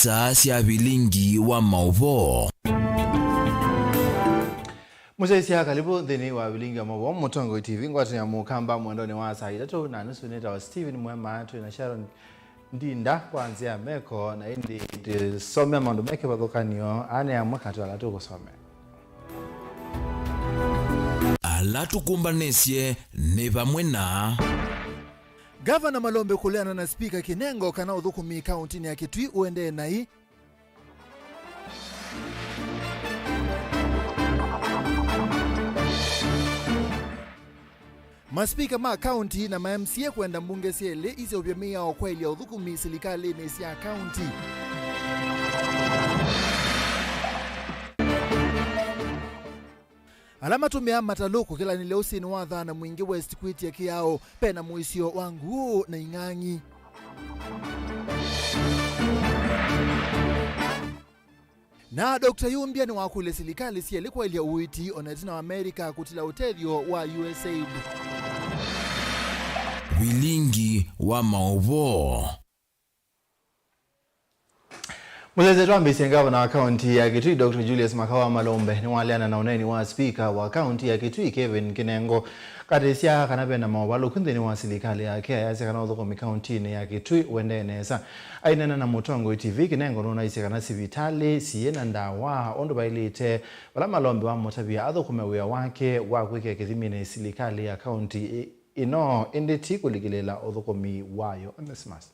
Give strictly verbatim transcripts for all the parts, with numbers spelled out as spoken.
Star sya vilingi wa maũvoo. Mũsyaĩĩsya, kalivu nthĩnĩ wa vilingi wa maũvoo, Mũtongoi T V, ngwatanĩo ya Mũkamba mwendonĩ wa saa itatũ na nusu. Nĩtawa Steven Mwema, twĩ na Sharon Ndinda kwa nzĩa ya meko, na ĩndĩ tũsomea maũndũ me kĩvathũkany'o, aa nĩ amwe katĩ wa ala tũkũsomea. Ala tũkũmbanĩsye nĩ vamwe na. Ngavana Malombe kũleana na Spika Kinengo kana ũthũkũmi kaũntĩnĩ ya Kitui ũendee naĩ. Maspika ma kaũntĩ na ma M C A kwenda mbunge syelĩ iseũvye mĩao kwaĩlya ũthũkũmi silikalĩnĩ sya kaũntĩ. Ala matũmĩaa matalũ kũkĩlanĩlya ũsĩnĩ wa Thana Mwingĩ West kwĩtya kĩao, pena mũisyo wa nguu na ing'ang'i. Na Doctor Yumbia nĩwakũlya silikalĩ syelĩ kwaĩlya ũiiti o na ĩtina wa Amerika kũtila ũtethyo wa U S A I D. Vilingi wa maũvoo. Mũsyaĩĩsya, twambĩĩsye, ngavana wa kaũntĩ ya Kitui, Doctor Julius Makawa Malombe, nĩwaleana na ũneeni wa spika wa kaũntĩ ya Kitui, Kevin Kinengo. Katĩsya kana vena maũvalũku nthĩnĩ wa silikalĩ yake, ayasya kana ũthũkũmi kaũntĩnĩ ya Kitui ũendee nesa. Aineena na Mũtongoi T V, Kinengo nũnaisye kana sivitalĩ siyĩ na ndawa ũndũ vaĩlĩte, vala Malombe wamũtavya athũkũme wĩa wake wa kwĩkĩa kĩthiminĩ silikalĩ ya kaũntĩ ĩ-, ĩno, ĩndĩ ti kũlikĩlĩĩla ũthũkũmi wayo. Onesimus.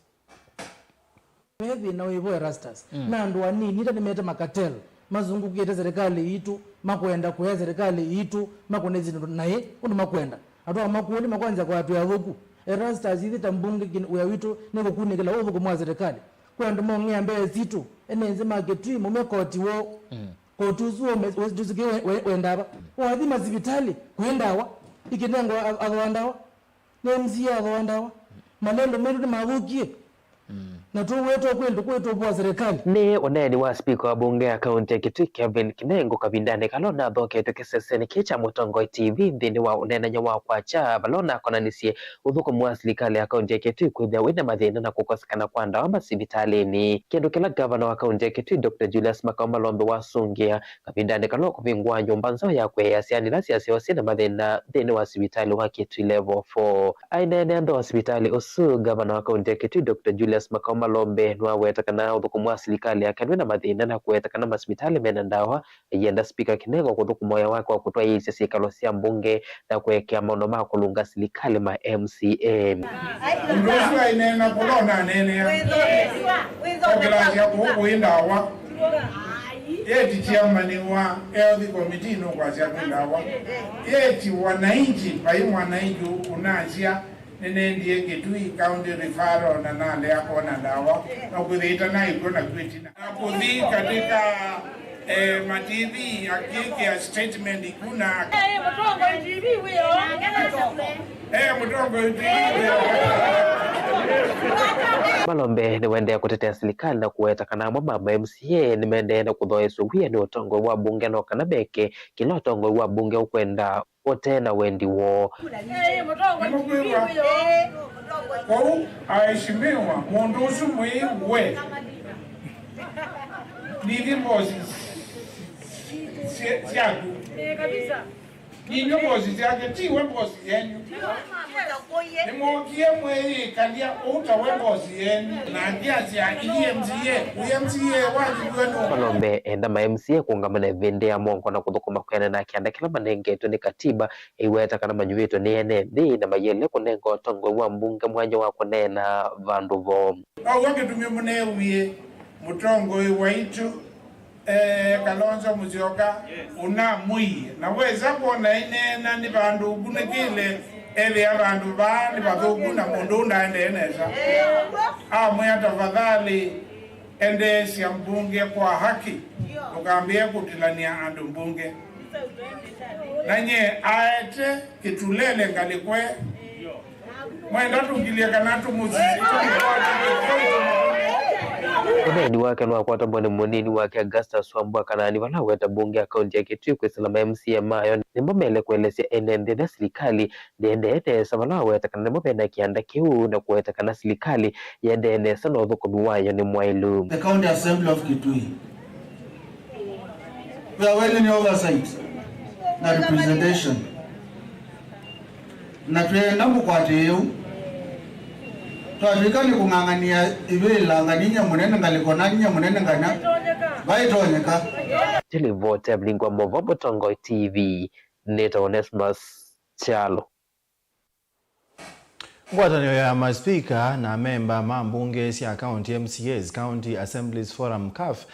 Ve thĩna wĩvo Erastus. Mm. Na andũ anini ĩta nĩmete makatel, mazungũkĩte serikali yitũ, makwenda kũya serikali yitũ, makũne syĩndũ naĩ ũndũ makwenda. Atwaa makũlĩ makwanzĩa kwatwĩa athũku. Erastus, ithyĩ ta mbunge, kin-, wĩa witũ nĩ kũkunĩkĩla ũthũkũmi wa serikali. Kwĩ andũ mong'ea mbee sitũ, ene nzĩ ma Kitui, maume koti woo. Mm. Koti ũsu wome-, wĩtĩkĩe we-, we-, wenda va? Wathi masivitalĩ, kwĩ ndawa. Ikinengo a-, athoa ndawa. Nĩ M C A athoa ndawa. Malendo metũ nĩmathũkie. Mm. Na tũwetwa kwĩ ndũkũ ĩtũvũa serikali. Nĩ ũneeni wa spika wa mbunge ya kaũntĩ ya Kitui, Kevin Kinengo, kavindanĩ kala ũnathoketwe kĩsesenĩ kĩĩ kya Mũtongoi T V nthĩnĩ wa ũneenany'a wa kwakya, vala ũnakonanisye ũthũkũmi wa silikalĩ ya kaũntĩ ya Kitui kwĩthĩa wĩna mathĩna na kũkosekana kwa ndawa masivitalĩnĩ, kĩndũ kĩla ngavana wa kaũntĩ ya Kitui, Doctor Julius Makawa Malombe, wasũngĩa kavindanĩ kala ũkũvingũa nyũmba nzaũ ya kũea syana ila syasyawa syĩna mathĩna nthĩnĩ wa sivitalĩ wa Kitui Level four. Aineenea nthĩ wa sivitalĩ ũsu, ngavana wa kaũntĩ ya Kitui, Doctor Julius Makawa Malombe, nĩwaweta kana ũthũkũmi wa silikalĩ yake ndwĩna mathĩna na kũweta kana masivitalĩ mena ndawa. Aienda spika Kinengo kũthũkũma wĩa wake wa kũtwaĩĩsya syĩkalo sya mbunge na kũekea maũndũ ma kũlũnga silikalĩ ma M C A. Ũndũ ũsu aineena kũla ũnaneenea. Okĩlasya kũu kũĩ ndawa. Yeti chairman wa health committee nũkwasya kwĩ ndawa. Yeti wananchi, vai mwananchi ũnasya, nĩnendie Kitui County Referral na nalea kwona ndawa, na kwĩthĩĩta naĩkw'o na kwĩtina. Na kũthi katika, eh, ma T V akĩkĩa statement kuna. Eh, Mũtongoi T V wĩo. Eh, Mũtongoi T V wĩo. Malombe nĩwaendee kũtetea silikalĩ na kũweta kana amwe ma ma M C A nĩmaendee na kũthoesw'a wia nĩ ũtongoi wa mbunge, no kana meke kĩla ũtongoi wa mbunge ũkwenda ũte na wendi woo. Nĩmũkwĩw'a? Kwoou, aheshimiwa, mũndũ ũsu mwĩw'e. Nithi mbosi sya-, syaku. Ninyw'e mbosi syake, tiwe mbosi yenyu. Nĩmwokie mwĩyĩkalya ũu tawe mbosi yenyu, na ndyasya, "Ii M C A, wi M C A wanyuiwe nũũ?" Malombe enda ma M C A kũũngamana ĩvĩndĩ ya mũongo na kũthũkũma kwĩanana na kĩanda kĩla manengetwe nĩ katiba, ĩweta kana manyuvĩtwe nĩ ene nthĩ na mayĩle kũnenga ũtongoi wa mbunge mwanya wa kũneena vandũ voo. Vau kĩtumi mũneewie mũtongoi waitũ, eh, Kalonzo Musyoka, ũnamwĩie, na wesa kwona aineena nĩ vandũ ũkunĩkĩle, ethĩa vandũ vaa nĩ vathũku na mũndũ ũũ ndaendee nesa. Amwĩa, "Tafadhali, endeesya mbunge kwa haki, ndũkambĩe kũtilany'a andũ mbunge." Na nye aete kĩtulele ngalĩkwe, mwenda tũkilye kana tũmũsisye. Ũneeni wake nĩwakwatwa mwene mũnini wake Augustus Wambua Kanaani, vala aweta mbunge ya kaunti ya Kitui kwĩsĩla ma M C A mayo nĩmo mele kũelesya ene nthĩ ĩla silikalĩ ndĩendee nesa, vala aweta kana nĩmo mena kĩanda kĩu, na kũweta kana silikalĩ yĩendee nesa na ũthũkũmi wayo nĩ mwaĩlu. The County Assembly of Kitui. We are well in your oversight na representation. Na twĩenda mũkwatĩĩu. Twatw'ĩka nĩ kũng'ang'ania ĩvĩla nganinya mũnene ngalĩko na nginya mũnene ngana vaitonyeka. Tilivoti ya Mlingwa Movo, Mũtongoi T V, nĩtawa Onesmus Kyalo. Ngwatanĩo ya maspika na amemba ma mbunge sya kaunti, M C As, County Assemblies Forum, CAF,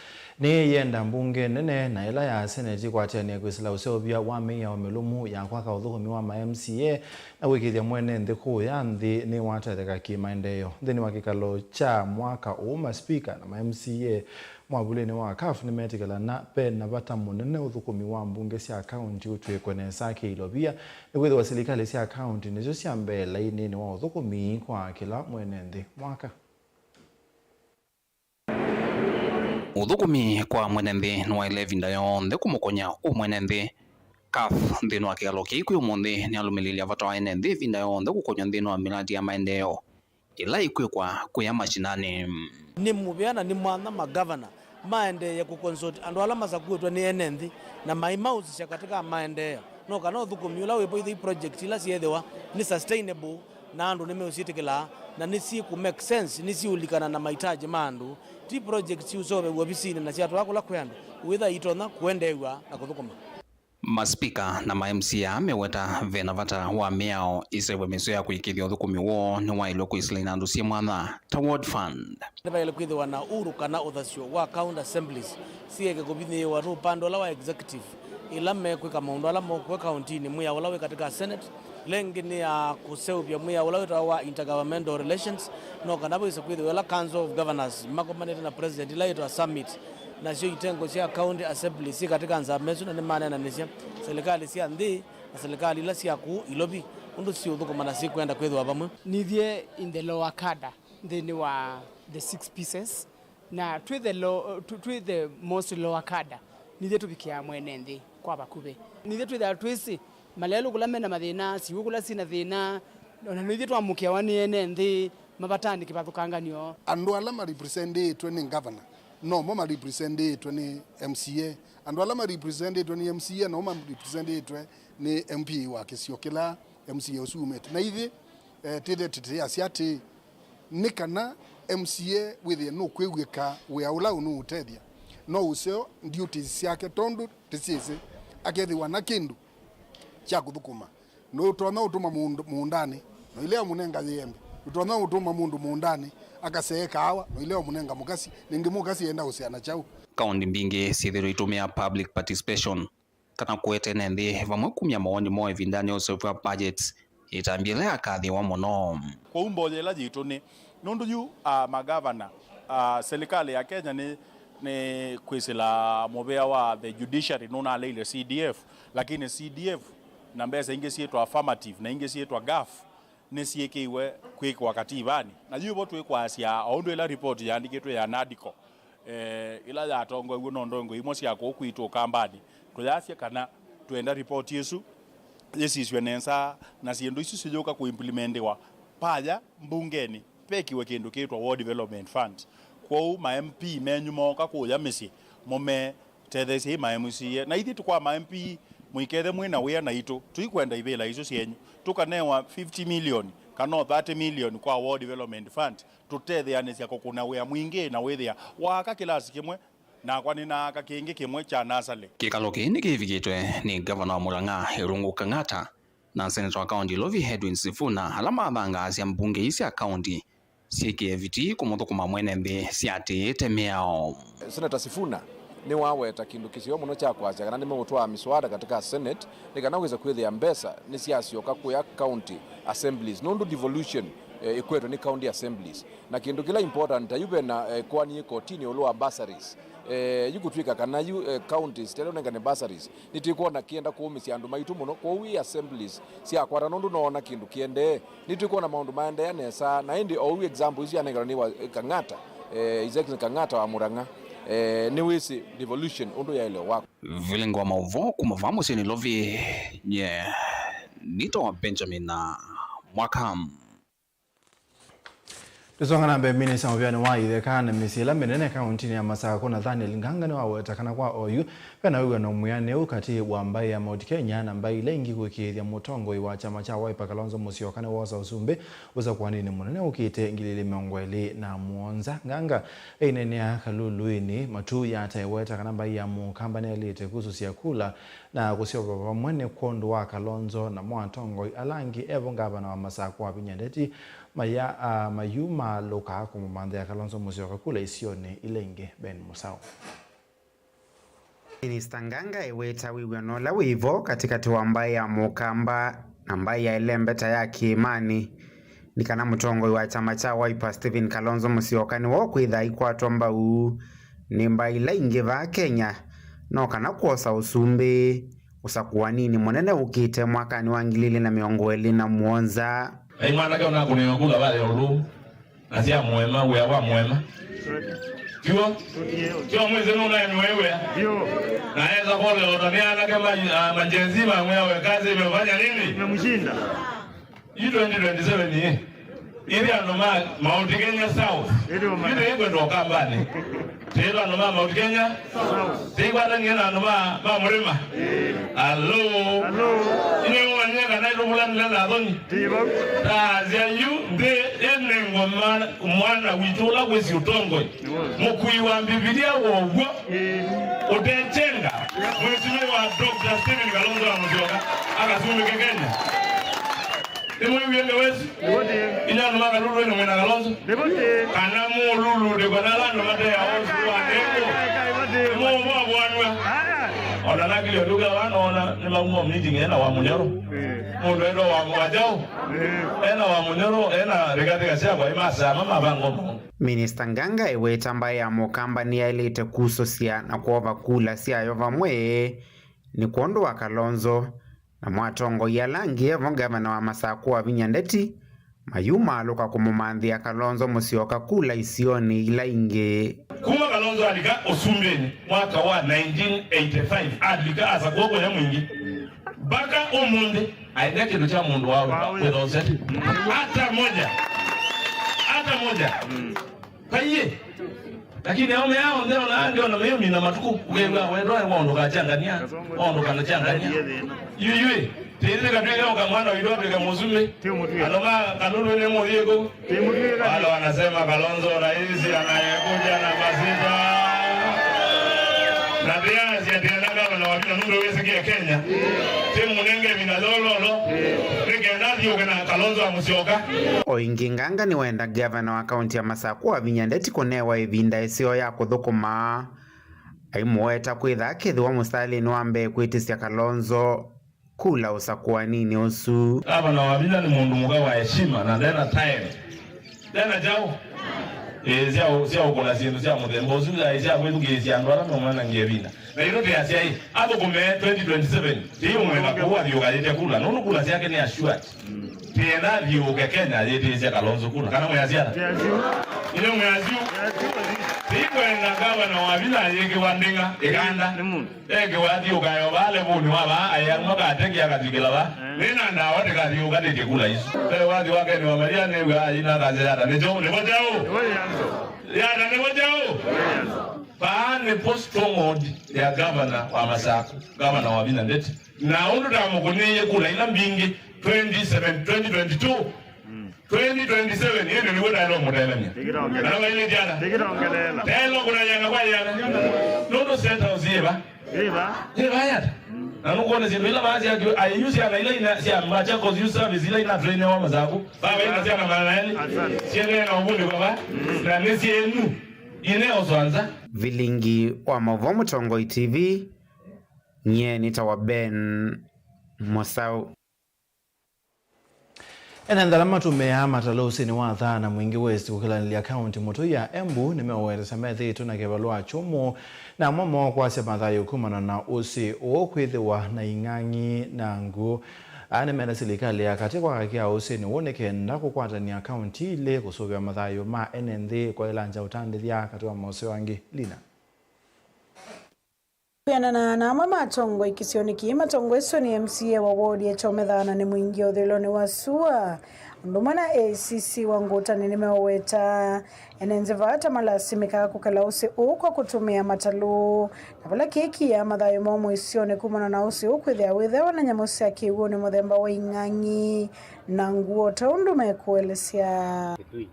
nĩyenda mbunge nene na ĩla ya seneti ĩkwatĩanĩe kwĩsĩla ũseũvya wa mĩao mĩlũmu ya kwaka ũthũkũmi wa ma M C A na kũĩkĩĩthya mwene nthĩ kũũya nthĩ nĩwatetheka kĩ-maendeeo. Nthĩnĩ wa kĩkalo kya mwaka ũũ, maspika na ma M C A mwavulĩnĩ wa CAF nĩmetĩkĩlana ve na vata mũnene ũthũkũmi wa mbunge sya kaunti ũtw'ĩkwe nesa kĩ-ilovia, nĩkwĩthĩwa silikalĩ sya kaunti nĩsyo sya mbee lainĩnĩ wa ũthũkũmi kwa kĩla mwene nthĩ mwaka. Ũthũkũmi kwa mwene nthĩ nĩwaĩle ĩvinda yonthe kũmũkony'a ũ mwene nthĩ. CAF nthĩnĩ wa kĩkalo kĩĩ kwĩ ũmũnthĩ nĩyalũmĩlĩĩlya vata wa ene nthĩ ĩvinda yonthe kũkonywa nthĩnĩ wa mĩlati ya maendeeo ĩla ĩkwĩkwa kũya mashinani. Nĩ mũvea na nĩ mwanya magavana maendeeye kũconsult andũ ala masakuĩtwe nĩ ene nthĩ na maimausisya katika maendeeo, no kana ũthũkũmi ũla wĩvo, ithei project ila syeethĩwa nĩ sustainable na andũ nĩmeũsyĩtĩkĩlaa na nĩsyĩkũ make sense, nĩsiũlikana na mahitaji ma andũ, ti project siũseũvew'a ovisinĩ na syatwaa kũla kwĩ andũ wĩtha itonya kũendeew'a na kũthũkũma. Maspika na ma M C A meweta ve na vata wa mĩao ĩseũvw'e mĩsoa ya kũĩkĩĩthya ũthũkũmi woo nĩwaĩlwe kwĩsĩla inandũ syĩ mwanya ta Ward Fund. Nĩvaĩle kwĩthĩwa na ũru kana ũthasyo wa county assemblies sieke kũvinyĩĩwa nĩ ũpande ũla wa executive ĩla mekwĩka maũndũ ala mokũe kauntinĩ, mwĩao ũla wĩ katĩ ka Senate, ĩla ĩngĩ nĩ ya kũseũvya mwĩao ũla wĩtawa wa intergovernmental relations, no kana vaise kwĩthĩwa ĩla Council of Governors makomanĩte na president ĩla yĩtawa summit, nasyo itengo sya county assembly syĩ katĩ ka nzama ĩsu na nĩmaneenanĩsya silikalĩ sya nthĩ na silikalĩ ila sya kũu ilovi ũndũ siũthũkũma na sikwenda kwĩthĩwa vamwe. Nithyĩ in the lower cadre nthĩnĩ wa the six pieces, na twĩ the low, tw-, twĩ the most lower cadre, nithyĩ tũvikĩaa mwene nthĩ kwa vakuvĩ. Nithyĩ twĩthĩaa twĩsĩ malelũ kũla mena mathĩna, siw'ũ kũla syĩna thĩna, ona nithyĩ twamũkĩawa nĩ ene nthĩ mavatanĩ kĩvathũkanganyo. Andũ ala marepresentĩtwe nĩ ngavana nomo marepresentĩtwe nĩ M C A. Andũ ala marepresentĩtwe nĩ M C A nomo marepresentĩtwe nĩ M P wa kĩsio kĩla M C A ũsu umĩte. Na ithyĩ, eh, tĩthe tĩtĩasya atĩĩ, nĩ kana M C A wĩthĩe nũkwĩw'ĩka wĩa ũla ũnũũtethya, no ũseo duties syake tondũ tĩsyĩsĩ akethĩwa na kĩndũ kya kũthũkũma. Nũtonya ũtũma mũndũ mũũndanĩ, no ilea ũmũnenga yĩembe. Nũtonya ũtũma mũndũ mũũndanĩ akasee kaawa, no ilea ũmũnenga mũkasi, nĩngĩ mũkasi enda ũsea na kyaũ? Kaũntĩ mbingĩ syĩthĩĩtwe itũmĩa public participation kana kũete ene nthĩ vamwe kumya mawoni moo ĩvindanĩ ya ũseũvya wa budget, ĩtambya ĩla yakathĩĩwa mũno. Kwoou mboya ĩla yitũ nĩ nũndũ yu, ah, magavana, ah, silikalĩ ya Kenya nĩ, nĩ kwĩsĩla mũvĩa wa the judiciary nũnaleile C D F, lakini C D F na mbesa ingĩ syĩtwa affirmative na ingĩ syĩtwa gaf nĩsyĩkĩiwe kwĩkwa kativanĩ. Na yu vo twĩkwasya o ũndũ ĩla ripoti yaandĩkĩtwe ya NADCO, eh, ĩla yatongoew'e no ndongoi imwe sya kũu kwitũ Ũkambanĩ, tũyasya kana twenda ripoti ĩsu yĩsisw'e nesa na syĩndũ isu siyũka kũimplimentiwa paya mbungenĩ, vekiwe kĩndũ kĩtwa Ward Development Fund. Kwoou ma M P menyu mooka kũya mĩsyĩ, mũmetetheesyei ma M C A. Na ithyĩ tũkwa ma M P, mũikethe mwĩ na wĩa naitũ, tũikwenda ivĩla isu syenyu. Tũkanewa fifty million kana o thirty million kwa Ward Development Fund, tũtetheanĩsya kũkũna wĩa mwingĩ na wĩthĩa waaka kĩlasi kĩmwe, nakwa nĩnaaka kĩngĩ kĩmwe kya nasalĩ. Kĩkalo kĩĩ nĩkĩvikĩtwe nĩ ngavana wa Murang'a, Irungu Kang'ata, na seneta wa kaunti Ilovi, Edwin Sifuna, ala mathangaasya mbunge ii sya kaunti syĩkĩe vitii kũmũthũkũma mwene nthĩ syatĩĩte mĩao. Senator Sifuna nĩwaweta kĩndũ kĩseo mũno kya kwasya kana nĩmeũtwaa miswada katika Senate nĩ kana wĩse kwĩthĩa mbesa nĩsyasyoka kũya county assemblies nũndũ devolution, eh, ĩkwetwe nĩ county assemblies. Na kĩndũ kĩla important, ta yu vena, eh, koani yĩ kotini ĩũlũ wa bursaries. Eh, yu kũtw'ĩka kana yu, eh, counties tele ũnengane bursaries, nĩtwĩkwona kĩenda kũũmĩsya andũ maitũ mũno. Kwoou ĩ assemblies syakwata nũndũ noona kĩndũ kĩendee, nĩtwĩkwona maũndũ maendeea nesa. Na ĩndĩ oou example isu yanenganwa nĩ wa, eh, Kang'ata, Eh, His Excellency Kang'ata wa Murang'a, eh, nĩwĩsĩ devolution ũndũ yaĩle wakwa. Vilingi wa maũvoo kuma vaa mũsyĩ Nairobi, nye nĩtawa Benjamin Mwaka. Tũsonga na mbee, minista mũvĩanĩ wa itheka na mĩsyĩ ĩla mĩnene kaũntinĩ ya Masakũ, Nathaniel Nganga, nĩwaweta kana kwa oyu ve na wĩw'ano mwĩanĩu katĩ wa mbaĩ ya Mount Kenya na mbaĩ ila ingĩ kũĩkĩĩthya mũtongoi wa kyama kya Wiper Kalonzo Musyoka nĩwosa ũsumbĩ ũsakũaninĩ mũnene ũkĩte ngili ilĩ mĩongo ĩlĩ na mũonza. Nganga eineenea Kaluluinĩ, Matuu yata ĩweta kana mbaĩ ya Mũkamba nĩyaĩlĩte kusũsya kula na kũseũva vamwe nĩ kwondũ wa Kalonzo namo atongoi ala angĩ evo ngavana wa Masakũ Wavinya Ndeti maya, a, mayumaalũka kũmũmanthĩa Kalonzo Musyoka kula isionĩ ila ingĩ. Ben Musau. Minista Nganga eweta wĩw'ano ũla wĩvo katĩkatĩ wa mbaĩ ya Mũkamba na mbaĩ ya ĩlembeta ya Kĩĩmanĩ nĩ kana mũtongoi wa kyama kya Wiper Stephen Kalonzo Musyoka nĩwe ũkwĩtha aikwatwa mbau nĩ mbaĩ ila ingĩ vaa Kenya, no kana kwosa ũsumbĩ ũsakũaninĩ mũnene ũkĩte mwakanĩ wa ngili ilĩ na mĩongo ĩlĩ na mũonza. Ai mwanake onakũnĩwa kula vale ũlũ. Na sya mũema, wĩa wa mũema. Tiw'o? Tiw'o mwĩsĩ nũnaenũe wĩa? Na esa kũleota nĩ anake ma, ah, majenzi mamwĩa we kazi imefanya nini? Imemshinda. Yu twenty twenty-seven ĩ. Ĩthĩ andũ ma Mount Kenya South. Ĩthĩ kwendwa Ũkambanĩ. Tĩĩtwa andũ ma Mount Kenya. Tĩikwatanie na andũ ma, ma mũrĩma. Alo. Alo. Ine wonyeka naitũvũlanile na athoni. Taasya yu nthĩ ĩnengwa ma-, mwana witũ ũla wĩsĩ ũtongoi. Mũkui wa Mbivilia wow'o. Ũtechenga. Mwĩsĩle wa Doctor Stephen Kalonzo wa Musyoka. Akasumĩke Kenya. Nĩmwĩw'e ngewa ĩsu? Nĩvo tĩ. Inyuĩ andũ ma Kalulu ĩno mwĩ na Kalonzo? Nĩvo tĩ. Kana mũlulundĩkwa na ala andũ mate aosu wa ndengo? Nĩvo tĩ. Nĩmũũvũanw'a. Ah. Ona nakilio nduga wanoona nĩmauma meeting ena wa Mũnyoro. Eh. Mũndũ enda wa Mwajao. Eh. Ena wa Mũnyoro, ena Rigathi Gachagua, imasama mavango mo. Minista Nganga eweta mbaĩ ya Mũkamba nĩyaĩlĩte kusũsya na kwova kula syayo vamwe nĩ kwondũ wa Kalonzo. Namo atongoi ala angĩ evo ngavana wa Masakũ Wavinya Ndeti mayumaalũka kũmũmanthĩa Kalonzo Musyoka kula isionĩ ila ingĩ. Kuma Kalonzo alika ũsumbĩnĩ mwaka wa nineteen eighty-five, alika asakũa kũya mwingĩ, mpaka ũmũnthĩ aendea kĩndũ kya mũndũ wa ũka kwĩthosete. Hata moja. Hata moja. Vaiĩ. Lakini aũme aa onthe ona aa ndio na meyo mina matukũ, ũkew'a wendwa wa ũndũ kachangania, wa ũndũ kanachangania. Yuyui, tĩĩthĩ katwĩke ũka mwana witũ atwĩke mũsumbĩ. Andũ ma Kalulu nĩ mũthiĩ kũ? Wale wanasema Kalonzo rais anayekuja namba sita. Na pia asiatiana gavana wa Vinya nũndũ wĩsĩkie Kenya. Tĩmũnenge Vinya lololo. Nĩ kenda athiũke na Kalonzo wa Musyoka. O ĩngĩ Nganga nĩwenda ngavana wa kaunti ya Masakũ Wavinya Ndeti kũnewa ĩvinda ĩseo ya kũthũkũma, aimũweta kwĩtha akĩthĩwa mũsalĩnĩ wa mbee kwĩtĩsya Kalonzo kula ũsakũaninĩ ũsu. Gavana Wavinya nĩ mũndũ mũka wa heshima na ndena time. Ndena kyaũ? Ĩĩ, sya ũ-, sya ũkũna syĩndũ sya mũthemba ũsu, ĩĩ, sya kwĩthukĩĩsya andũ ala mamwanangie ĩvinda. Na itũ twĩasya ĩ, athũkũme twenty twenty-seven, tĩĩ ũmwenda kũu athiũkaĩte kula, nũndũ kula syake nĩ assured. Tĩenda athiũũke Kenya ayĩtĩĩsya Kalonzo kula, kana mwĩasya ata? Inyo mwĩasyu? Tĩikwenda ngavana Wavinya ayĩkĩwa ndĩng'a ĩkanda. Ekĩwa athiũkae o vaa levũnĩ wa vaa, aĩ amwe katengĩ akathikĩla vaa. Nĩ na ndawa ndĩkathiũkanĩtye kula isu. Ve wathi wake nĩ wa Maria nĩw'a aina akasya yata nĩkyo, nĩvo kyaũ? Yata nĩvo kyaũ? Vaa nĩpo stronghold ya gavana wa Masakũ, gavana Wavinya Ndeti. Na ũndũ tamũkũnĩie kula ila mbingĩ twenty seven, twenty twenty-two, twenty twenty-seven, ĩndĩ nĩw'o taĩle ũmũtethania. Ndĩkĩtongelela. Kana wailĩte ata? Ndĩkĩtongelela. Taĩle ũkũna yĩana kwa yĩana. Nũndũ State House yĩva? Yĩva? Yĩva yata? Na nũkwona syĩndũ ila vaa sya kĩũ, aĩ yu syana ila ina, sya Machakos Youth Service ila inatrainiwa Masakũ. Vaa vaina syana magana elĩ. Asante. Syendee na ũvundĩko vaa. Na nĩ syenu. Ine oswanza. Vilingi wa maũvoo Mũtongoi T V. Nyie nĩtawa Ben Mũsaũ. Ene nthĩ ala matũmĩaa matalo ũsĩnĩ wa Thaa na Mwingi West kũkĩlanĩlya kaũnti mũtũi ya Embu nĩmeũwetetya methĩĩtwe na kĩvalũa kyũmũ, na amwe moo kwasya mathayũ kumana na ũsĩ ũũ kwĩthĩwa na ing'ang'i na ngũ. Aa nĩmeenda silikalĩ ya katĩ kwaka kĩao ũsĩnĩ ũũ nĩ kenda kũkwatany'a kaunti ilĩ kũsũvĩa mathayũ ma ene nthĩ kwaĩlangya ũtandĩthya katĩ wa moseo angĩ. Lina. Kwĩanana na amwe ma atongoi kĩsionĩ kĩĩ, matongoeswe nĩ M C A wa ward ya Kyomethana nĩ Mwingi ũthũĩlonĩ wa sua, ũndũ ũmwe na A C C wa Ngũtanĩ nĩmeũweta ene nzeva ata malasimĩkaa kũkala ũsĩ ũũ kwa kũtũmĩa matalũ, na vala kĩĩ kĩaa mathayũ moo mũisyonĩ kumana na ũsĩ ũũ kwĩthĩa wĩthewa na nyamũ sya kĩw'ũnĩ mũthemba wa ing'ang'i na ngũũ, ta ũndũ mekũelesya. Kitui.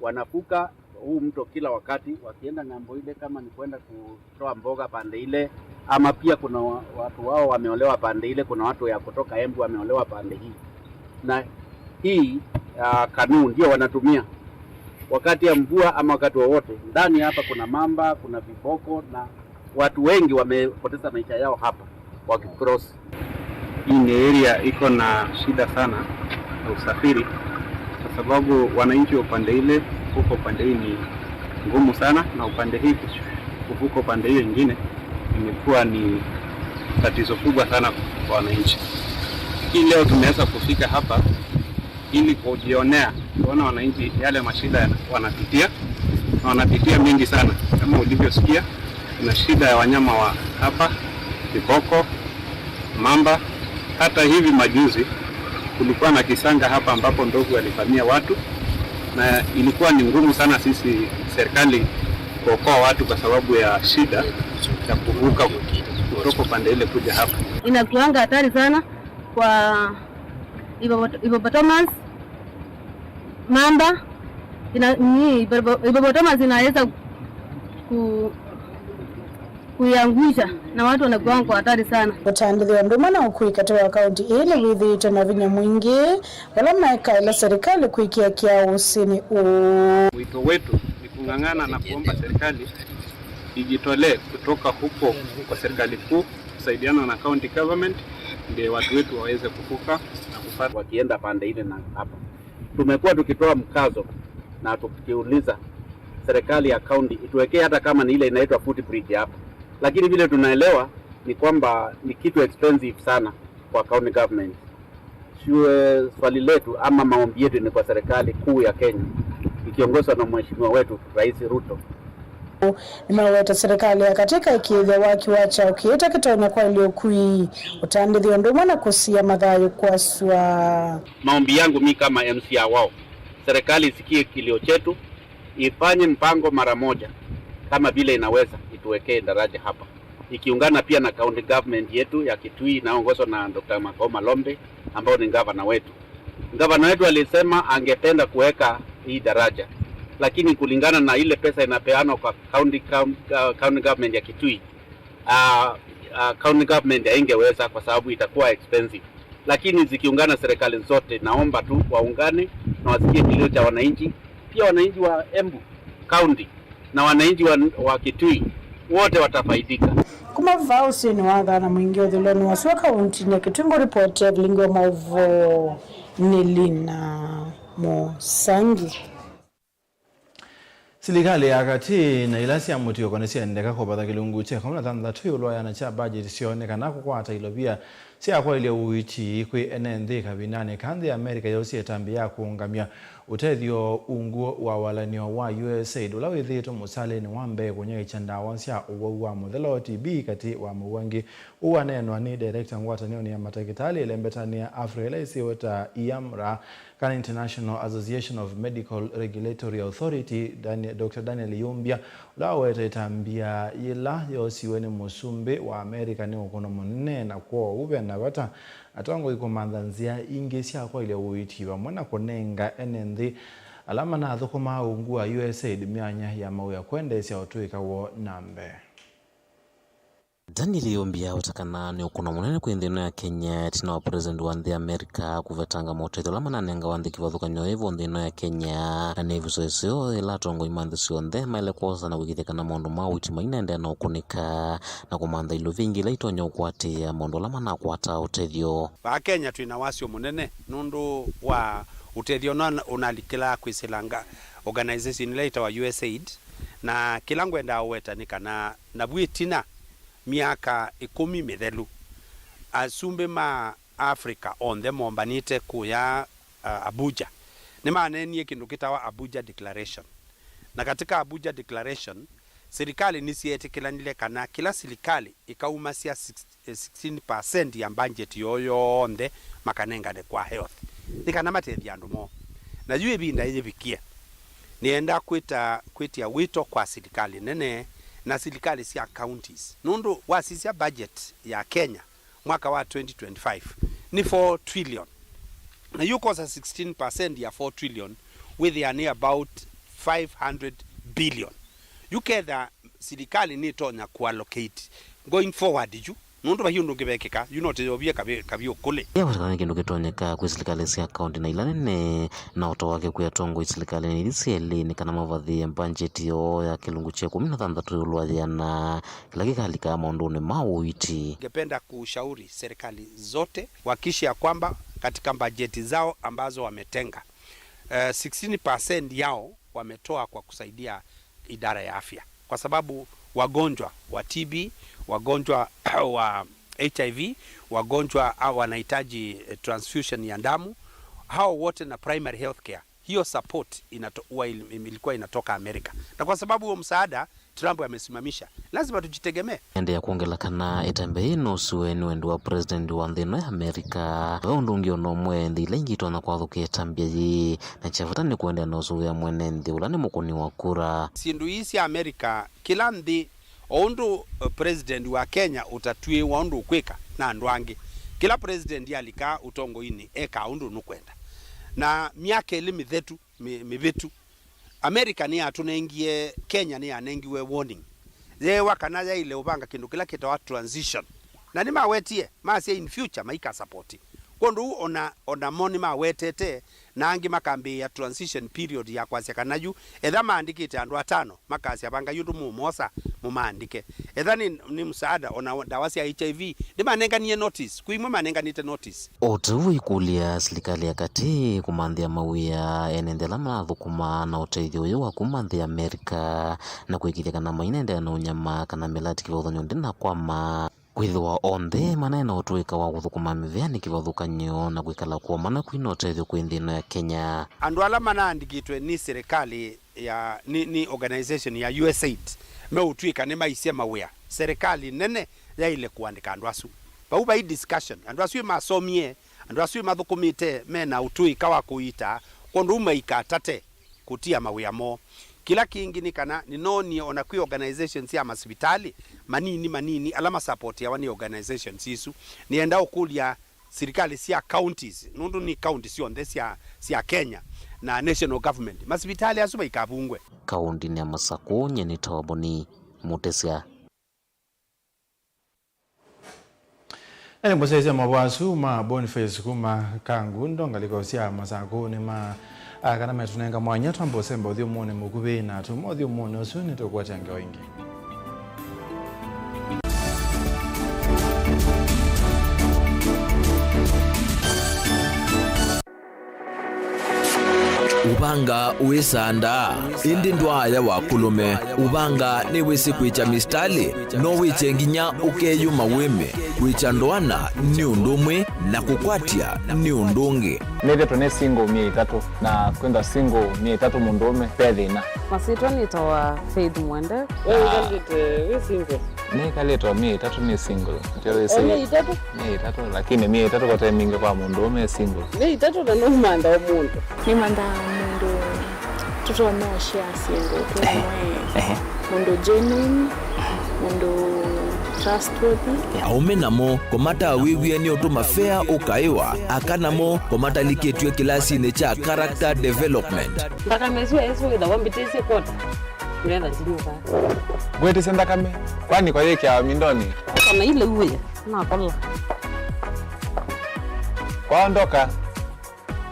Wanavuka huu mto kila wakati, wakienda ng'ambo ile, kama ni kwenda kutoa mboga pande ile, ama pia kuna wa-, watu wao wameolewa pande ile, kuna watu ya kutoka Embu wameolewa pande hii. Na hii, ah, kanuu ndio wanatumia wakati ya mvua ama wakati wowote. Ndani hapa kuna mamba, kuna viboko, na watu wengi wamepoteza maisha yao hapa wakicross. Hii ni area iko na shida sana ya usafiri, kwa sababu wananchi wa upande ile kuvuka upande hii ni ngumu sana, na upande hii kush-, kuvuka upande hiyo ingine imekuwa ni tatizo kubwa sana kwa wananchi. Hii leo tumeweza kufika hapa ili kujionea, kuona wananchi yale mashida yana-, wanapitia, na wanapitia mengi sana. Kama ulivyosikia, kuna shida ya wanyama wa hapa, viboko, mamba. Hata hivi majuzi kulikuwa na kisanga hapa ambapo ndovu alivamia watu, na ilikuwa ni ngumu sana sisi serikali kuokoa watu kwa sababu ya shida ya kuvuka kutoka upande ile kuja hapa. Inakuanga hatari sana kwa hippopot-, hippopotamus, mamba, ina-, ni, hippopo-, hippopotamus inaweza ku-, kuiangusha na watu wanakuwa kwa hatari sana. Ũtandĩthyo ũndũ ũmwe na ũkui katĩ wa kaunti ĩĩ nĩwĩthĩĩtwe na vinya mwingĩ, vala mekaĩla serikali kwĩkĩa kĩao ũsĩnĩ ũũ. Wito wetu ni kung'ang'ana na kuomba serikali ijitolee kutoka huko kwa serikali kuu kusaidiana na county government, ndio watu wetu waweze kuvuka na kupata. Wakienda pande ile na hapa. Tumekuwa tukitoa mkazo na tukiuliza serikali ya county ituwekee hata kama ni ile inaitwa footbridge hapa. Lakini vile tunaelewa ni kwamba ni kitu expensive sana kwa county government. Sue-, swali letu ama maombi yetu ni kwa serikali kuu ya Kenya ikiongozwa na mheshimiwa wetu Rais Ruto. Nĩmaweta serikali ya katĩ ĩkaĩkĩĩthya waki wa kyaũ kĩĩ ta kĩtonya kwaĩlya ũkui, ũtandĩthyo ũndũ ũmwe na kũsia mathayũ kwa sua. Maombi yangu mi kama M C A wao, serikali isikie kilio chetu, ifanye mpango mara moja, kama vile inaweza, ituwekee daraja hapa, ikiungana pia na county government yetu ya Kitui inayoongozwa na Doctor Makau Malombe, ambao ni gavana wetu. Gavana wetu alisema angependa kuweka hii daraja, lakini kulingana na ile pesa inapeanwa kwa county, coun-, uh, county government ya Kitui, uh, uh, county government haingeweza kwa sababu itakuwa expensive. Lakini zikiungana serikali zote, naomba tu waungane na wasikie kilio cha wananchi, pia wananchi wa Embu County na wananchi wa, wa Kitui wote watafaidika. Kuma vaa ũsĩnĩ wa Thana Mwingi ũthũĩlonĩ wa sua kauntinĩ ya Kitui, ngũripoti Evelyn wa Maũvoo nĩ Lina Mũsangi. Silikalĩ ya katĩ na ila sya mũtiũko nĩsyaendeka kũvatha kĩlungu kya ĩkũmi na thanthatũ ĩũlũ wa ĩana kya mbajeti syoo nĩ kana kũkwata ilovia sya kwaĩlya ũiiti kwĩ ene nthĩ kavindanĩ ka nthĩ ya Amerika yosie ĩtambya ya kũũngamya ũtethyo ungu wa walany'o wa USAID, ũla wĩthĩĩtwe mũsalĩnĩ wa mbee kũnyaĩĩkya ndawa sya ũwau wa mũthela, T B, katĩ wa mowau angĩ. Ũu waneenwa nĩ director ngwatanĩonĩ ya matakĩtalĩ ĩlembetanĩ ya Africa ĩla ĩsĩwe ta IAMRA, kana International Association of Medical Regulatory Authority, Daniel, Doctor Daniel Iyumbya, ũla waweta ĩtambya yĩla yoosiwe nĩ mũsumbĩ wa Amerika nĩ ũkũno mũnene, na kwoou ve na vata atongoi kũmantha nzĩa ingĩ sya kwaĩlya ũiiti vamwe na kũnenga ene nthĩ ala manathũkũmaa ungu wa USAID myanya ya mawĩa kwendeesya ũtũĩka woo na mbee. Daniel Iyumbya aweta kana nĩ ũkũno mũnene kwĩ nthĩ ĩno ya Kenya ĩtina wa President wa nthĩ ya Amerika kũvetanga motethyo ala mananengawa nthĩ kĩvathũkany'o ĩvo nthĩ ĩno ya Kenya. Na nĩ ĩvuso ĩseo yĩla atongoi ma nthĩ syonthe maĩle kwosa na kũĩkĩĩthya kana maũndũ ma ũiiti mainaendeea na ũkũnĩka na kũmantha ilovia ingĩ ila itonya ũkũatĩĩa maũndũ ala manakwataa ũtethyo. Vaa Kenya twĩ na wasyo mũnene nũndũ wa ũtethyo ũla ũnalikĩlaa kwĩsĩla nga-, organization ĩla ĩtawa USAID, na kĩla ngwendaa ũweta nĩ kana navu ĩtina myaka ĩkũmi mĩthelu, asumbĩ ma Africa onthe mombanĩte kũya, uh, Abuja, nĩmaneenie kĩndũ kĩtawa Abuja Declaration. Na katika Abuja Declaration, silikalĩ nĩsyeetĩkĩlanile kana kĩla silikalĩ ĩkaumasya sixty, eh, sixteen percent ya budget yoo yonthe makanengane kwa health, nĩ kana matethye andũ moo. Na yu ĩvinda yĩvikie, nĩenda kwĩta, kwĩtĩa wĩto kwa silikalĩ nene na silikalĩ sya counties, nũndũ wasisya budget ya Kenya mwaka wa twenty twenty-five nĩ four trillion. Na yu ũkosa sixteen percent ya four trillion, wĩthĩa nĩ about five hundred billion. Yu ketha silikalĩ nĩtonya kũallocate going forward yu, nũndũ vai ũndũ ũngĩ vekĩka, yu no tĩyovie kavyũ, kavyũ kũlĩ. Ĩla wasikana nĩ kĩndũ kĩtonyeka kwĩ silikalĩ sya kaũntĩ na ila nene, na ũto wake kwĩ atongoi silikalĩnĩ ithi syelĩ nĩ kana mavathĩĩe mbanjeti yoo ya kĩlungu kya ĩkũmi na thanthatũ ĩũlũ wa yĩana kĩla kĩkalikaa maũndũnĩ ma ũiiti. Ningependa kushauri serikali zote wahakikishe ya kwamba katika bajeti zao ambazo wametenga, eh, sixteen percent yao wametoa kwa kusaidia idara ya afya, kwa sababu wagonjwa wa T B, wagonjwa wa H I V, wagonjwa, ah, wanahitaji, eh, transfusion ya damu, hao wote na primary health care, hiyo support inato-, huwa il-, ilikuwa inatoka Amerika. Na kwa sababu huo msaada Trump amesimamisha, lazima tujitegemee. Endeea kwongela kana ĩtambya yĩĩ no sue nĩ wendi wa president wa nthĩ ĩno ya Amerika. Ve ũndũ ũngĩ o na ũmwe nthĩ ila ingĩ itonya kwathũkĩa ĩtambya yĩĩ, na kya vata nĩ kũendeea na ũsũvĩa mwene nthĩ ũla nĩ mũkũni wa kura. Syĩndũ ii sya Amerika, kĩla nthĩ, o ũndũ, eh, president wa Kenya ũtatw'ĩĩwa ũndũ ũkwĩka na andũ angĩ, kĩla president alika ũtongoinĩ ekaa ũndũ nũkwenda. Na myaka ĩlĩ mĩthetu, mĩ-, mĩvĩtu, America nĩyatũnengie, Kenya nĩyanengiwe warning. Yeewa kana yaĩle ũvanga kĩndũ kĩla kĩtawa transition. Na nĩmawetie, masya in future maikasapoti. Kwondũ ũu ona, ona mo nĩmawetete, na angĩ makambĩĩa transition period ya kwasya kana yu, etha maandĩkĩte andũ atano, makasya, "Vangai ũndũ mũũmosa, mũmaandĩke." Etha nĩ, nĩ msaada, ona ndawa sya H I V, nĩmanenganie notice. Kwĩ imwe manenganĩte notice. O ta ũu ĩkũlya silikalĩ ya katĩ kũmanthĩa mawĩa ene nthĩ ala marathũkũma na ũtethyo ũyũ wa kuma nthĩ ya Amerika, na kũĩkĩĩthya kana mainendeea na ũnyama kana mĩlati kĩvathũkany'o ndĩnakwama. Kwĩthĩwa onthe manaĩ na ũtũĩka wa kũthũkũma mĩvĩanĩ kĩvathũkany'o na kwĩkala kwoo mana kwina ũtethyo kwĩ nthĩ ĩno ya Kenya. Andũ ala manaandĩkĩtwe nĩ silikalĩ ya, nĩ, nĩ organization ya U S A I D meũtw'ĩka nĩmaisye mawĩa, serikali nene yaĩle kũandĩka andũ asu. Vau vai discussion. Andũ asu ĩmasomie, andũ asu ĩmathũkũmĩte, me na ũtũĩka wa kũiita, kwondũ ũu maikatate kũtia mawĩa moo. Kĩla kĩngĩ nĩ kana nĩnoonie o na kwĩ organizations sya masivitalĩ manini manini ala masapotiawa nĩ organizations isu. Nĩenda ũkũlya silikalĩ sya counties, nũndũ nĩ county syonthe sya, sya Kenya na national government, masivitalĩ asu maikavungwe. Kaũntĩnĩ ya Masakũ, nyie nĩtawa Boni Mũtesya. Ene mũsyaĩĩsya mavoo asu ma Boniface kuma Kangundo, ngalĩko sya Masakũnĩ ma, a, kana metũnenga mwanya twamba ũsemba ũthyũmũnĩ mũkuvĩ, na tuma ũthyũmũnĩ ũsu nĩtũkwatya ngewa ingĩ. Ũvanga wĩ sandaa, ĩndĩ ndwaaya wa kũlũme. Ũvanga nĩwĩsĩ kwĩkya mĩsitalĩ, no wĩkye nginya ũkeyũma wĩme. Kwĩkya ndoana nĩ ũndũ ũmwe, na kũkwatya nĩ ũndũ ũngĩ. Nĩthĩtwe nĩ single myei ĩtatũ, na kwĩthwa single myei ĩtatũ mũndũũme, ve thĩna. Masyĩtwa nĩtawa Faith Mwende. We wĩkalĩte wĩ single? Nĩkalĩte o myei ĩtatũ nĩ single. Ndio wĩsĩ. O myei ĩtatũ? Myei ĩtatũ, lakini myei ĩtatũ kote mingĩ kwa mũndũũme e single. Myei ĩtatũ na nũmantha o mũndũ. Nĩmanthaa mũndũ tũtonya ũshare syĩndũ twĩ amwe. Ehe. Mũndũ genuine, mũndũ trustworthy. Aũme namo, kũmatawĩw'e nĩ ũtũma fea ũkaĩwa, aka namo, kũmatalikĩtw'e kĩlasinĩ kya character development. Nthakame ĩsu ĩsu wĩthawa mbĩtĩsye kota. Ngetha ndinyuka. Ngwĩtĩsya nthakame, kwani kwa yĩkĩawa mindonĩ? Kana ile uwe, nakola. Kwaondoka.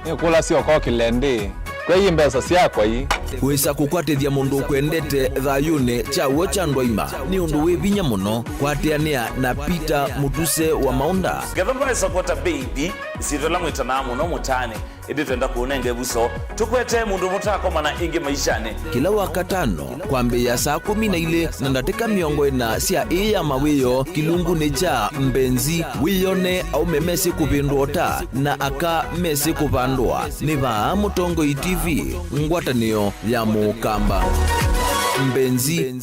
Nĩkũlasya ũkokĩle ndĩ. Kwei mbesa syakwa ii. Wĩsa kũkwatĩthya mũndũ ũkwendete thayũnĩ kya w'o kya ndwaima nĩ ũndũ wĩ vinya mũno. Kwatĩanĩa na Peter Mũtuse wa Maũnda. Ngetha ndwaĩsa kwota baby, ĩsyĩtwa ĩla mwĩtanaa mũno mũtaanĩ. Ĩndĩ twenda kũũnenga ĩvuso, tũkwete mũndũ mũtakomana ĩngĩ maishanĩ. Kĩla Wakatano, kwambĩĩa saa kũmi na ilĩ na ndatĩka mĩongo ĩna sya ĩĩ ya mawĩoo, kĩlungunĩ kya Mbenzi, wĩyone aũme mesĩ kũvĩndũa ũta na aka mesĩ kũvandũa. Nĩ vaa Mũtongoi T V, ngwatanĩo ya Mũkamba. Mbenzi.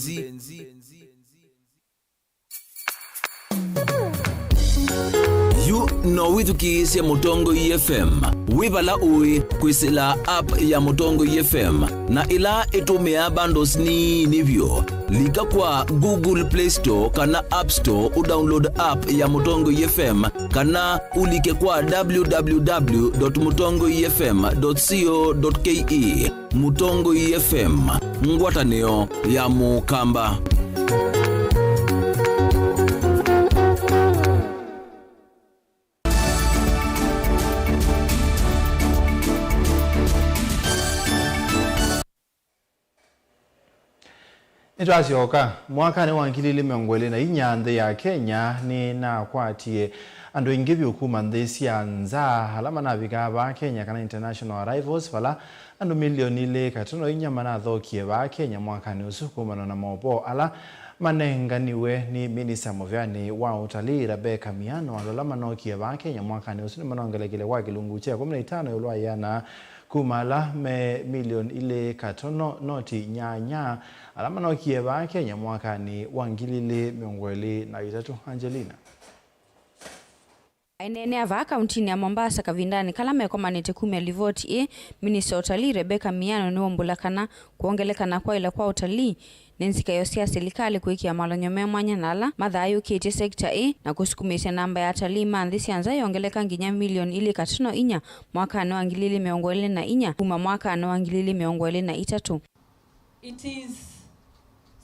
Yu no wĩthukĩĩsye Mũtongoi F M wĩ vala ũĩ kwĩsĩla app ya Mũtongoi F M, na ĩla ĩtũmĩaa bundles nini vyũ. Lika kwa Google Play Store kana App Store ũdownload app ya Mũtongoi F M, kana ũlike kwa w w w dot mutongoi f m dot co dot k e. Mũtongoi F M, ngwatanĩo ya Mũkamba. Nĩtwasyoka mwakanĩ wa ngili ilĩ mĩongo ĩlĩ na inya, nthĩ ya Kenya nĩnakwatie andũ aingĩ vyũ kuma nthĩ sya nza ala manavikaa vaa Kenya, kana international arrivals, vala andũ milioni ilĩ katono inya manathokie vaa Kenya mwakanĩ ũsu, kumana na maũvoo ala manenganiwe nĩ minista mũvĩanĩ wa ũtalii, Rebecca Miano. Andũ ala manokie vaa Kenya mwakanĩ ũsu nĩmanongelekile kwa kĩlungu kya ĩkũmi na itano ĩũlũ wa ĩana kuma ala me milioni ilĩ katono noti nyanya ala manokie vaa Kenya mwakanĩ wa ngili ilĩ mĩongo ĩlĩ na itatũ. Angelina. Aineenea vaa kauntinĩ ya Mombasa kavindanĩ kala mekomanĩte kumya livoti ĩĩ, minista wa ũtalii Rebecca Miano nĩwaumbũla kana kwongeleka na kwaĩla kwa ũtalii nĩ nzikaĩo sya silikalĩ kwĩkĩa malony'o me mwanya na ala mathayũũkĩtye sekita ĩĩ, na kũsukumĩĩsya namba ya atalii ma nthĩ sya nza yongeleka nginya milioni ilĩ katono inya mwakanĩ wa ngili ilĩ mĩongo ĩlĩ na inya kuma mwakanĩ wa ngili ilĩ mĩongo ĩlĩ na itatũ. It is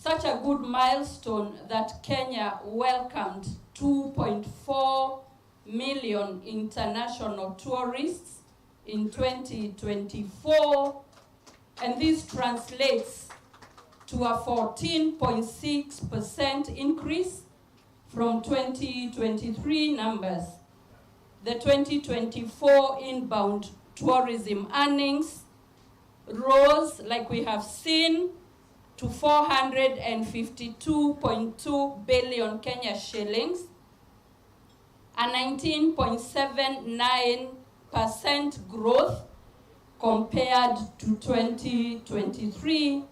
such a good milestone that Kenya welcomed two point four million international tourists in twenty twenty-four, and this translates to a fourteen point six percent increase from twenty twenty-three numbers. The twenty twenty-four inbound tourism earnings rose, like we have seen, to four hundred and fifty-two point two billion Kenya shillings, a nineteen point seven nine percent growth compared to twenty twenty-three,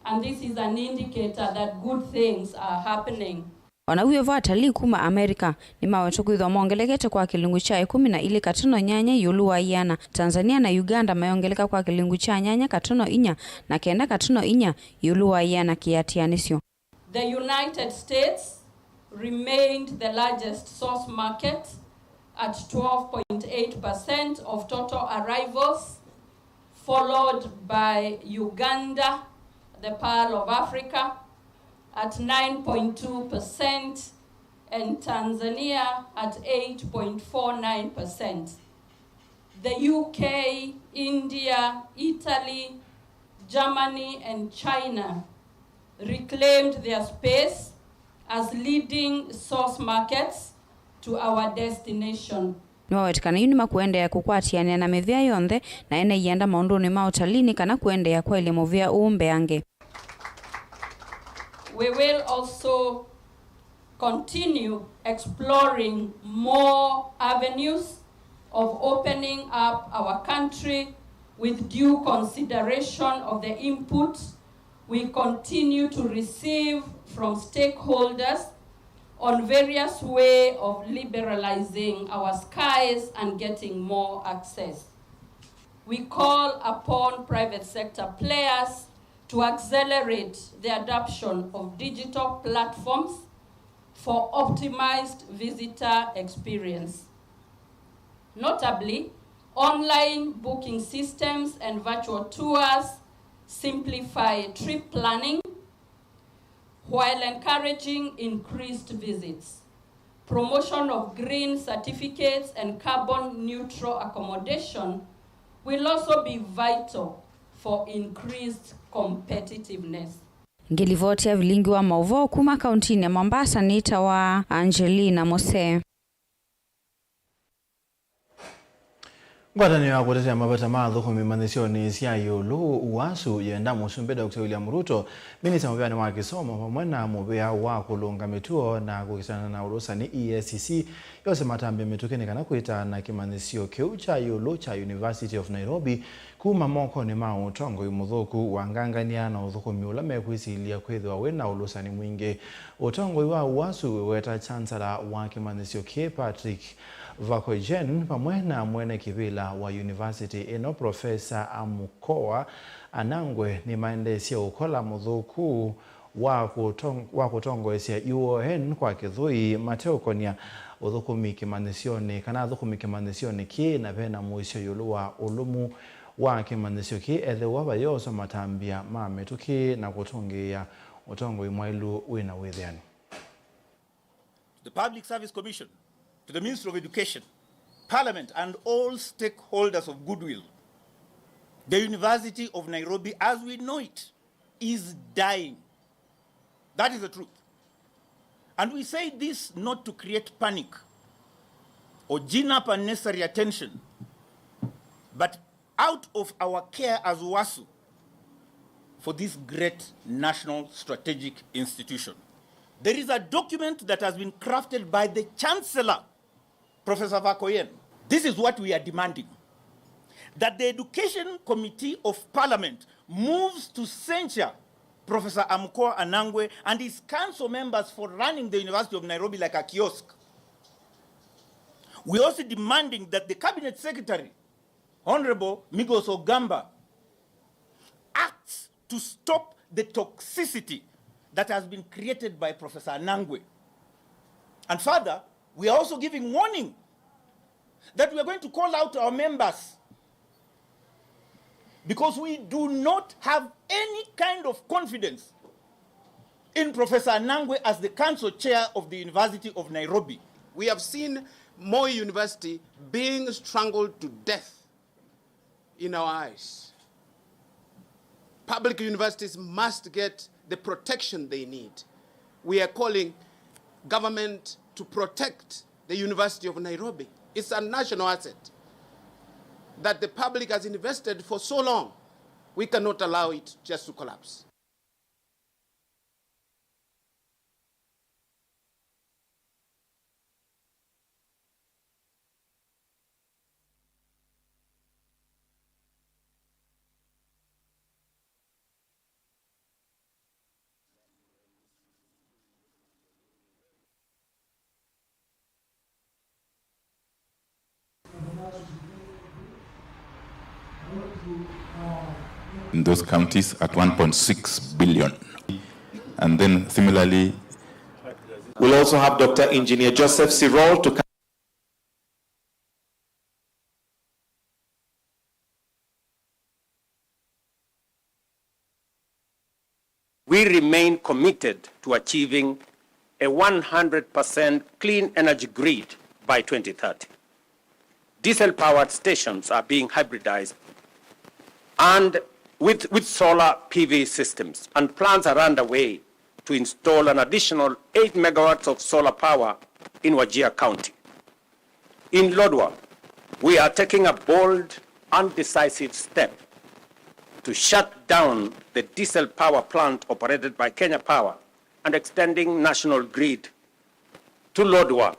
and this is an indicator that good things are happening. O na wĩ o vo, atalii kuma America nĩmawetwe kwĩthwa mongelekete kwa kĩlungu kya ĩkũmi na ilĩ katono nyanya ĩũlũ wa ĩana, Tanzania na Uganda mayongeleka kwa kĩlungu kya nyanya katono inya na kenda katono inya ĩũlũ wa ĩana kĩatĩanĩsyo. The United States remained the largest source market at twelve point eight percent of total arrivals, followed by Uganda, the Pearl of Africa, at nine point two percent, and Tanzania at eight point four nine percent. The U K, India, Italy, Germany, and China reclaimed their space as leading source markets to our destination. Nĩwaweta kana yu nĩmakũendeea kũkwatĩanĩa na mĩvĩa yonthe na ene ianda maũndũnĩ ma ũtalii nĩ kana kũendeea kwaĩlya mũvĩa ũũ mbeange. We will also continue exploring more avenues of opening up our country with due consideration of the input we continue to receive from stakeholders on various way of liberalizing our skies and getting more access. We call upon private sector players to accelerate the adoption of digital platforms for optimized visitor experience. Notably, online booking systems and virtual tours simplify trip planning while encouraging increased visits. Promotion of green certificates and carbon neutral accommodation will also be vital for increased competitiveness. Ngĩlivotia vilingi wa maũvoo kuma kauntinĩ ya Mombasa nĩtawa Angelina Mose. Ngwatanĩo ya kũtetea mavata ma athũkũmi imanyĩsyonĩ sya ĩũlũ, UASU, yenda Mũsumbĩ Doctor William Ruto, minista mũvĩanĩ wa kĩsomo, vamwe na mũvĩa wa kũlũnga mĩtuo na kũkitana na ũlũsani, E A C C, yose matambya mĩtũkĩ nĩ kana kwĩtaana kĩmanyĩsyo kĩu kya ĩũlũ kya University of Nairobi kuma mokonĩ ma ũtongoi mũthũku, wangangany'a na ũthũkũmi ũla mekwĩsilya kwĩthĩwa wĩ na ũlũsani mwingĩ. Ũtongoi wa UASU wĩweta Chancellor wa kĩmanyĩsyo kĩĩ, Patrick Vakoijen, vamwe na mwene kĩvĩla wa university ĩno, Professor Amukoa Anangwe, nĩmaendeesye ũkola mũthũku wa kũtong-, wa kũtongoesya U O N kwa kĩthũi, mateũkonya ũthũkũmi kĩmanyĩsyonĩ, kana athũkũmi kĩmanyĩsyonĩ kĩĩ, na vena mũisyo ĩũlũ wa ũlũmu wa kĩmanyĩsyo kĩĩ ethĩwa vayoswa matambya ma mĩtũkĩ na kũtũngĩĩa ũtongoi mwaĩlu wĩna wĩthĩani. To the Public Service Commission, to the Ministry of Education, Parliament, and all stakeholders of goodwill, the University of Nairobi, as we know it, is dying. That is the truth. And we say this not to create panic or gin up unnecessary attention, but out of our care as UASU for this great national strategic institution. There is a document that has been crafted by the Chancellor, Professor Vakoijen. This is what we are demanding, that the Education Committee of Parliament moves to censure Professor Amukoa Anangwe and his council members for running the University of Nairobi like a kiosk. We are also demanding that the Cabinet Secretary, Honorable Migos Ogamba, acts to stop the toxicity that has been created by Professor Anangwe. And further, we are also giving warning that we are going to call out our members because we do not have any kind of confidence in Professor Anangwe as the council chair of the University of Nairobi. We have seen Moi University being strangled to death in our eyes. Public universities must get the protection they need. We are calling government to protect the University of Nairobi. It's a national asset that the public has invested for so long. We cannot allow it just to collapse. In those counties at one point six billion. And then similarly, we'll also have Doctor Engineer Joseph Sirol to come. We remain committed to achieving a one hundred percent clean energy grid by twenty thirty. Diesel-powered stations are being hybridized and with, with solar P V systems, and plans are underway to install an additional eight megawatts of solar power in Wajir County. In Lodwar, we are taking a bold and decisive step to shut down the diesel power plant operated by Kenya Power and extending national grid to Lodwar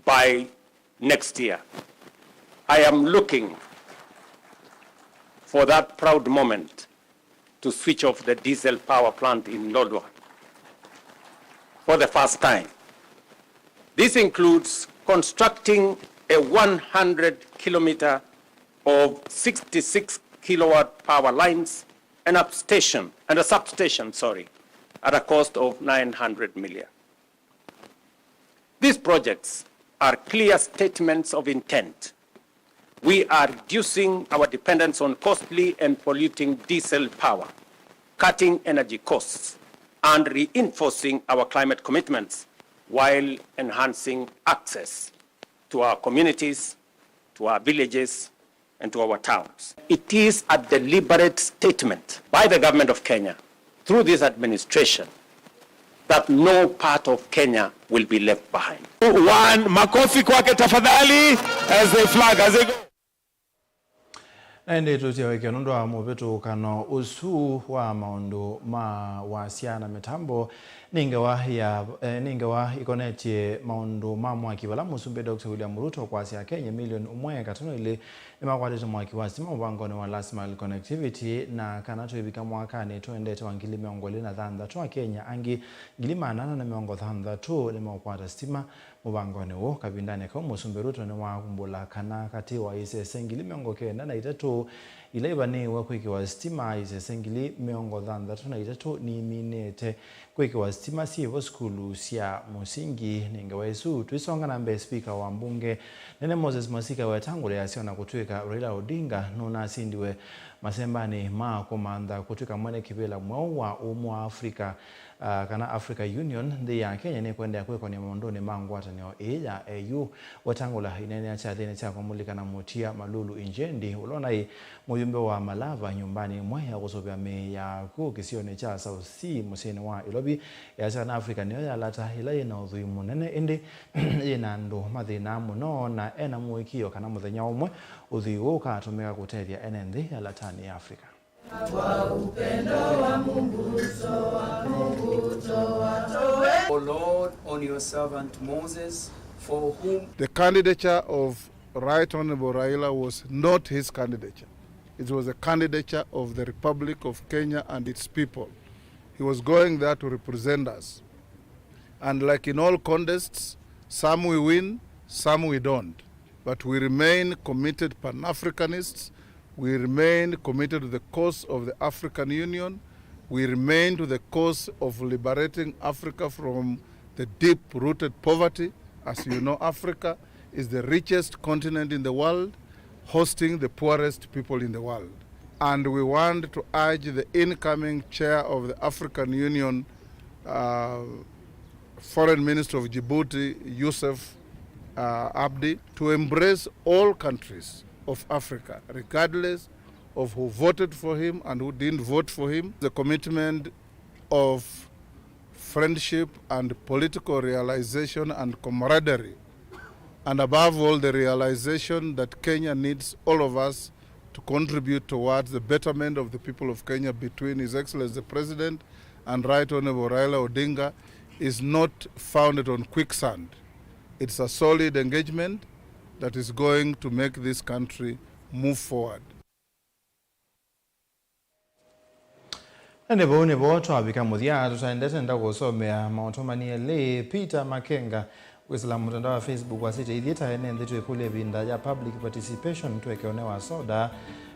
by next year. I am looking for that proud moment to switch off the diesel power plant in Lodwar for the first time. This includes constructing a one hundred kilometer of sixty-six kilowatt power lines and a station, and a substation, sorry, at a cost of nine hundred million. These projects are clear statements of intent. We are reducing our dependence on costly and polluting diesel power, cutting energy costs, and reinforcing our climate commitments while enhancing access to our communities, to our villages, and to our towns. It is a deliberate statement by the Government of Kenya, through this administration, that no part of Kenya will be left behind. One, makofi kwake tafadhali, as they flag, as they go. Na ĩndĩ tũsyaũĩkĩa nũndũ wa mũvĩtũkano ũsu wa maũndũ ma wasya na mĩtambo, nĩ ngewa ya, eh, nĩ ngewa ĩkonetye maũndũ ma mwaki, vala Mũsumbĩ Doctor William Ruto kwasya Akenya milioni ũmwe katono ilĩ nĩmakwatĩte mwaki wa sitima mũvangonĩ wa Last Mile Connectivity, na kana twĩvika mwakanĩ tũendete wa ngili mĩongo ĩlĩ na thanthatũ, Akenya angĩ ngili maana ana na mĩongo thanthatũ nĩmeũkwata sitima mũvangonĩ ũũ. Kavindanĩ kau, Mũsumbĩ Ruto nĩwavumbũla kana katĩ wa isese ngili mĩongo kenda na itatũ ila ivanĩĩwe kwĩkĩwa sitima, isese ngili mĩongo thanthatũ na itatũ niminĩte kwĩkĩwa sitima syĩvo sukulu sya mũsingi. Nĩ ngewa ĩsu twĩsonga na mbee, spika wa mbunge nene Moses Masika wetangũlĩa asya ona kũtw'ĩka Raila Odinga nũnasindiwe masembanĩ ma kũmantha kũtw'ĩka mwene kĩvĩla mweũ wa Ũmwe wa Africa, ah, kana Africa Union, nthĩ ya Kenya nĩkũendeea kwĩkony'a maũndũnĩ ma ngwatanĩo ĩĩ ya A U. Wetangũla ineenea kyathĩnĩ kya kũmulika na mũtia Malulu Injendi, ũla ũnaĩ mũyumbe wa Malava nyũmbanĩ ĩmwe ya kũsũvĩa mĩĩ ya akw'ũ kĩsionĩ kya South Sea mũsyĩnĩ wa Ilovi, easya kana Africa nĩyo yalata ĩla yĩ na ũthwii mũnene, ĩndĩ yĩ na andũ mathĩnaa mũno, na ena mũĩkĩĩo kana mũthenya ũmwe ũthwii ũũ ũkatũmĩka kũtethya ene nthĩ yalatanĩ ya Africa. Kwa upendo wa Mungu, toa, Mungu, toa, toa. O Lord, on your servant Moses, for whom The candidature of Right Honorable Raila was not his candidature. It was a candidature of the Republic of Kenya and its people. He was going there to represent us. And like in all contests, some we win, some we don't. But we remain committed Pan-Africanists. We remain committed to the cause of the African Union. We remain to the cause of liberating Africa from the deep-rooted poverty. As you know, Africa is the richest continent in the world, hosting the poorest people in the world. And we want to urge the incoming chair of the African Union, uh, Foreign Minister of Djibouti, Youssef, uh, Abdi, to embrace all countries of Africa, regardless of who voted for him and who didn't vote for him. The commitment of friendship and political realization and camaraderie, and above all, the realization that Kenya needs all of us to contribute towards the betterment of the people of Kenya between His Excellency the President and Right Honorable Raila Odinga is not founded on quicksand. It's a solid engagement that is going to make this country move forward. Na nĩ vau nĩvo twavika mũthya, tũtaendete nda kũsomea maũtũmani elĩ. Peter Makenga kwĩsĩla mũtandao wa Facebook wasĩtye, "Ithyĩ ta ene nthĩ twĩkũlya ĩvinda ya public participation, tũeke ũnewa soda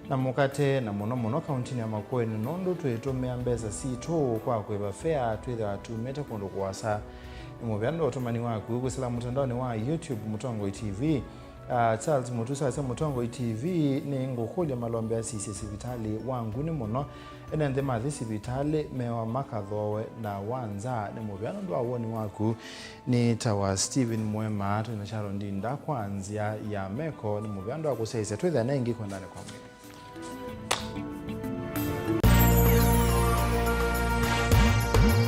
na mũkate, na mũno mũno kauntinĩ ya Makueni, nũndũ twĩtũmĩa mbesa sitũ kwa kũĩva fare twĩthĩwa tumĩte kũndũ kũasa." Nĩ mũvea nũndũ wa ũtũmani waku kwĩsĩla mũtandaonĩ wa YouTube Mũtongoi T V. Ah, Charles Mũtusa asya, "Mũtongoi T V, nĩngũkũlya malombe asisye sivitalĩ wa Nguni mũno. Ene nthĩ mathi sivitalĩ mewa makathoowe ndawa nza." Nĩ mũvea nũndũ wa woni waku. Nĩ ta wa Stephen Mwema, twĩ na Sharon Ndinda kwa nzĩa ya meko. Nĩ mũvea nũndũ wa kũsyaĩĩsya. Twĩthĩane ĩngĩ kwendanĩ kwa mwĩĩ.